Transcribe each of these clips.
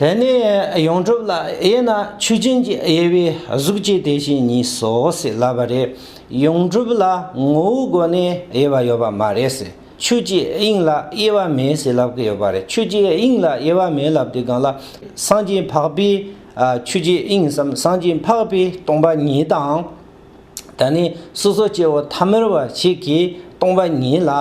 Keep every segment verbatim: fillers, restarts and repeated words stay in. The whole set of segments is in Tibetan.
དེ་ནས་ཡོངས་གྲུབ་ལ་དབྱེ་ན་ཆོས་ཅན་གྱི་དབྱེ་བས་གཟུགས་ཀྱི་དེ་བཞིན་ཉིད་སོ་ཟེར་ལབ་པ་རེད། ཡོངས་གྲུབ་ལ་ངོ་བོའི་སྒོ་ནས་དབྱེ་བ་ཡོད་པ་མ་རེད་ཟེར། ཆོས་ཀྱི་དབྱིངས་ལ་དབྱེ་བ་མེད་ཟེར་ལབ་ཀྱི་ཡོད་པ་རེད། ཆོས་ཀྱི་དབྱིངས་ལ་དབྱེ་བ་མེད་ལབ་དུས་སྒང་ལ་སངས་རྒྱས་འཕགས་པའི་ཨ་ཆོས་ཀྱི་དབྱིངས་སམ་སངས་རྒྱས་འཕགས་པའི་སྟོང་པ་ཉིད་དང་། ད་ནི་སོ་སོ་སྐྱེ་བོ་ཐ་མལ་བ་ཞིག་གིས་སྟོང་པ་ཉིད་ལ་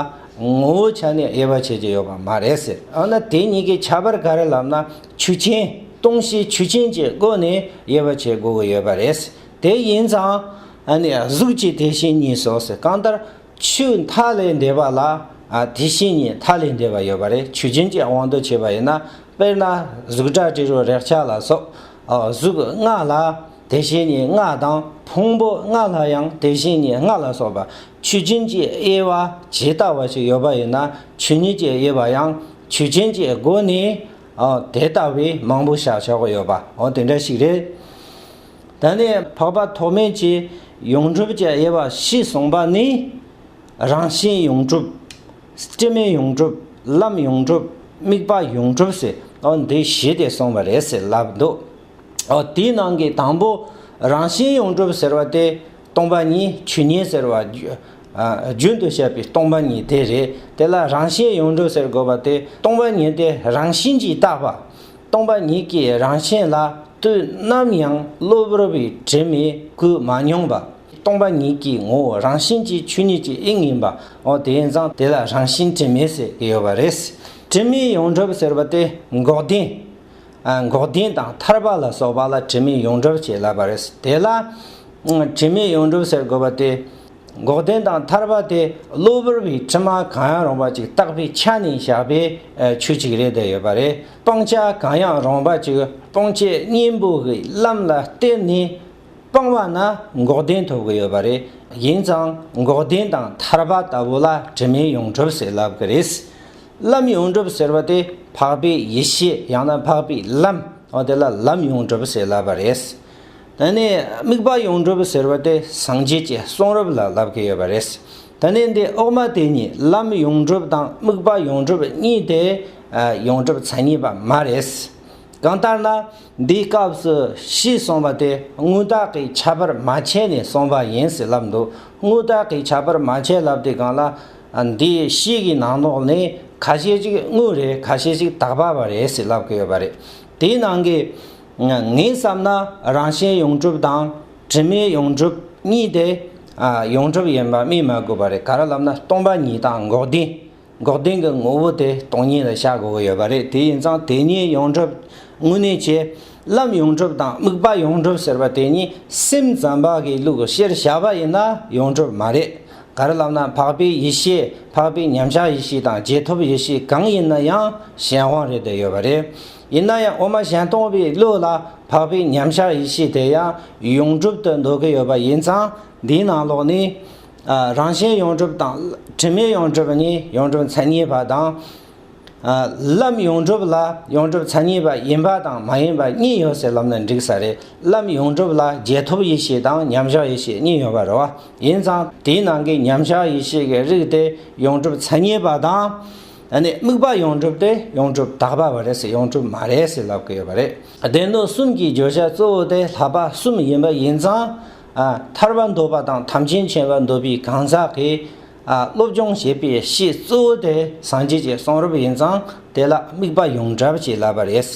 ངོ་བོའི་ཆ་ནས་དབྱེ་བ་ཕྱེ་རྒྱུ་ཡོད་པ་མ་རེད་ཟེར། འོ་ན་དེ་གཉིས་ཀྱི་ཁྱད་པར་ག་རེ་ལབ་ན། ཆོས་ཅན། སྟོང་གཞི་ཆོས་ཅན་གྱི་སྒོ་ནས་དབྱེ་བ་ཕྱེ་དགོས་ཀྱི་ཡོད་པ་རེད། དེ་ཡིན་ཙང་ཨ་ནི་གཟུགས་ཀྱི་དེ་བཞིན་ཉིད་སོ་ཟེར། གང་ལྟར་ཆོས་མཐའ་ལས་འདས་པ་ལ། ཨ་དེ་བཞིན་ཉིད་མཐའ་ལས་འདས་པ་ཡོད་པ་རེད། ཆོས་ཅན་གྱི་དབང་དུ་བྱས་པ་ཡིན་ན། དཔེར་ན་གཟུགས་སྒྲ་དྲི་རོ་རེག་བྱ་ལ་སོགས། ཨ་གཟུགས་ལྔ་ལ་དེ་བཞིན་ཉིད་ལྔ་དང་ཕུང་པོ་ལྔ་ལ་ཡང་དེ་བཞིན་ཉིད་ལྔ་ལ་སོགས་པ་ཆོས་ཅན་གྱི་དབྱེ་བ་ཇི་ལྟ་བ་ཞིག་ཡོད་པ་ཡིན་ན། ཆོས་ཉིད་ཀྱི་དབྱེ་བ་ཡང་ཆོས་ཅན་གྱི་སྒོ་ནས་ཨ་དེ་ལྟ་བུའི་མང་པོ་བཞག་ཆོག་གི་ཡོད་པ། འོ་དེ་འདྲ་ཞིག་རེད། ད་ནི་འཕགས་པ་ཐོགས་མེད་ཀྱིས་ཡོངས་གྲུབ་ཀྱི་དབྱེ་བ་བཞི་གསུངས་པ་ནི། རང་བཞིན་ཡོངས་གྲུབ། དྲི་མེད་ཡོངས་གྲུབ། ལམ་ཡོངས་གྲུབ། དམིགས་པ་ཡོངས་གྲུབ་ཟེར། འོ་འདི་བཞི་དེ་གསུངས་པ་རེད་ཟེར་ལབ་འདུག་འོ་དེའི་ནང་གི་དང་པོ་རང་བཞིན་ཡོངས་གྲུབ་ཟེར་བ་དེ་སྟོང་པ་ཉིད་ཆོས་ཉིད་ཟེར་བ་རྒྱུ་ཨ་རྒྱུན་དུ་བཤད་པའི་སྟོང་པ་ཉིད་དེ་རེད། དེ་ལ་རང་བཞིན་ཡོངས་གྲུབ་ཟེར་དགོས་པ་དེ་སྟོང་པ་ཉིད་དེ་རང་བཞིན་གྱིས་བཏགས་པ། སྟོང་པ་ཉིད་ཀྱི་རང་བཞིན་ལ་དུས་ནམ་ཡང་གློ་བུར་བའི་དྲི་མས་གོས་མ་མྱོང་བ། སྟོང་པ་ཉིད་ཀྱི་ངོ་བོ་རང་བཞིན་གྱིས་ཆོས་ཉིད་ཀྱི་དབྱིངས་ཡིན་པ། འོ་དེ་ཡིན་ཙང་དེ་ལ་རང་བཞིན་དྲི་མེད་ཟེར་གྱི་ཡོད་པ་རེད། དྲི་མེད་ཡོངས་གྲུབ་ཟེར་བ་དེ་འགོག་བདེན། ཨ་འགོག་བདེན་དང་ཐར་པ་ལ་སོགས་པ་ལ་དྲི་མེད་ཡོངས་གྲུབ་ཅེས་ལབ་པ་རེད། དེ་ལ་ཨ་དྲི་མེད་ཡོངས་གྲུབ་ཟེར་དགོས་པ་དེ། འགོག་བདེན་དང་ཐར་པ་དེ་གློ་བུར་བའི་དྲི་མ་གང་ཡང་རུང་བ་ཅིག་བཏགས་པའི་ཆ་ནས་བཞག་པའི་ཨ་ཆོས་ཅིག་རེད་བསྡད་ཡོད་པ་རེད། སྤང་བྱ་གང་ཡང་རུང་བ་ཅིག་སྤང་བྱའི་གཉེན་པོ་གི་ལམ་ལ་བརྟེན་ནས་སྤངས་པ་ན་འགོག་བདེན་ཐོབ་ཀྱི་ཡོད་པ་རེད། ཡིན་ཙང་འགོག་བདེན་དང་ཐར་པ་ལྟ་བུ་ལ་དྲི་མེད་ཡོངས་གྲུབ་ཟེར་ལབ་ཀྱི་རེད། ལམ་ཡོངས་གྲུབ་ཟེར་བ་དེ་འཕགས་པའི་ཡེ་ཤེས་ཡང་ན་འཕགས་པའི་ལམ། འོ་དེ་ལ་ལམ་ཡོངས་གྲུབ་ཟེར་ལབ་པ་རེད། དེ་ནས་དམིགས་པ་ཡོངས་གྲུབ་ཟེར་བ་དེ་སངས་རྒྱས་ཀྱི་གསུང་རབ་ལ་ལབ་ཀྱི་ཡོད་པ་རེད། དེ་ནས་འདི་འོག་མ་དེ་གཉིས་ལམ་ཡོངས་གྲུབ་དང་དམིགས་པ་ཡོངས་གྲུབ་གཉིས་དེ་ཨ་ཡོངས་གྲུབ་མཚན་ཉིད་པ་མ་རེད། གང་ལྟར་ན་འདིའི་སྐབས་སུ་བཞི་གསུངས་པ་དེ་དངོས་བཏགས་ཀྱི་ཁྱད་པར་མ་ཕྱེ་ནས་གསུངས་པ་ཡིན་ཟེར་ལབ་འདུག་དངོས་བཏགས་ཀྱི་ཁྱད་པར་མ་ཕྱེ་ལབ་དུས་སྒང་ལ་ཨ་འདིའི་བཞི་གི་ནང་ལོགས་ནས་ཁ་ཤས་ཅིག་དངོས་རེད། ཁ་ཤས་ཅིག་བཏགས་པ་བ་རེད་ཟེར་ལབ་ཀྱི་ཡོད་པ་རེད། དེའི་ནང་གི་ངས་བསམ་ན་རང་བཞིན་ཡོངས་གྲུབ་དང་དྲི་མེད་ཡོངས་གྲུབ་གཉིས་དེ་ཨ་ཡོངས་གྲུབ་ཡིན་པ་སྨོས་མ་དགོས་པ་རེད། ག་རེ་ལབ་ན་སྟོང་པ་ཉིད་དང་འགོག་བདེན། འགོག་བདེན་གྱི་ངོ་བོ་དེ་སྟོང་ཉིད་ལ་བཞག་དགོས་ཀྱི་ཡོད་པ་རེད། དེ་ཡིན་ཙང་དེ་གཉིས་ཡོངས་གྲུབ་དངོས་གནས་བྱས། ལམ་ཡོངས་གྲུབ་དང་དམིགས་པ་ཡོངས་གྲུབ་ཟེར་བ་དེ་གཉིས་སེམས་ཙམ་པ་གི་ལུགས་སུ་བཤད་བྱ་བ་ཡིན་ན་ཡོངས་གྲུབ་མ་རེད། ག་རེ་ལབ་ན་འཕགས་པའི་ཡེ་ཤེས། འཕགས་པའི་མཉམ་གཞག་ཡེ་ཤེས་དང་རྗེས་ཐོབ་ཡེ་ཤེས་གང་ཡིན་ན་ཡང་གཞན་དབང་རེད་བསྡད་ཡོད་པ་རེད། ཡིན་ན་ཡང་འོག་མ་གཞན་སྟོང་པའི་བློ་ལ་འཕགས་པའི་མཉམ་གཞག་ཡེ་ཤེས་དེ་ཡང་ཡོངས་གྲུབ་ཏུ་འདོད་ཀྱི་ཡོད་པ་ཡིན་ཙང་། འདིའི་ནང་ལོགས་ནས་ཨ་རང་བཞིན་ཡོངས་གྲུབ་དང་དྲི་མེད་ཡོངས་གྲུབ་གཉིས་ཡོངས་གྲུབ་མཚན་ཉིད་པ་དང་། ཨ་ལམ་ཡོངས་གྲུབ་ལ་ཡོངས་གྲུབ་མཚན་ཉིད་པ་ཡིན་པ་དང་མ་ཡིན་པ་གཉིས་ཡོད་ཟེར་ལབ་ན་འགྲིག་ས་རེད། ལམ་ཡོངས་གྲུབ་ལ་རྗེས་ཐོབ་ཡེ་ཤེས་དང་མཉམ་གཞག་ཡེ་ཤེས་གཉིས་ཡོད་པ་རེད་བ། ཡིན་ཙང་དེའི་ནང་གི་མཉམ་གཞག་ཡེ་ཤེས་ཀྱི་རིགས་དེ་ཡོངས་གྲུབ་མཚན་ཉིད་པ་དང་། ཨ་ནི་དམིགས་པ་ཡོངས་གྲུབ་དེ་ཡོངས་གྲུབ་བཏགས་པ་བ་རེད་ཟེར། ཡོངས་གྲུབ་མ་རེད་ཟེར་ལབ་ཀྱི་ཡོད་པ་རེད། སྡེ་སྣོད་གསུམ་གྱི་བརྗོད་བྱ་གཙོ་བོ་དེ་བསླབ་པ་གསུམ་ཡིན་པ་ཡིན་ཙང་། ཨ་ཐར་པ་འདོད་པ་དང་ཐམས་ཅད་མཁྱེན་པ་འདོད་པའི་གང་ཟག་གིས་ཨ་སློབ་སྦྱོང་བྱེད་པའི་གཞི་གཙོ་བོ་དེ་སངས་རྒྱས་ཀྱི་གསུང་རབ་ཡིན་ཙང་། དེ་ལ་དམིགས་པ་ཡོངས་གྲུབ་ཅེས་ལབ་པ་རེད།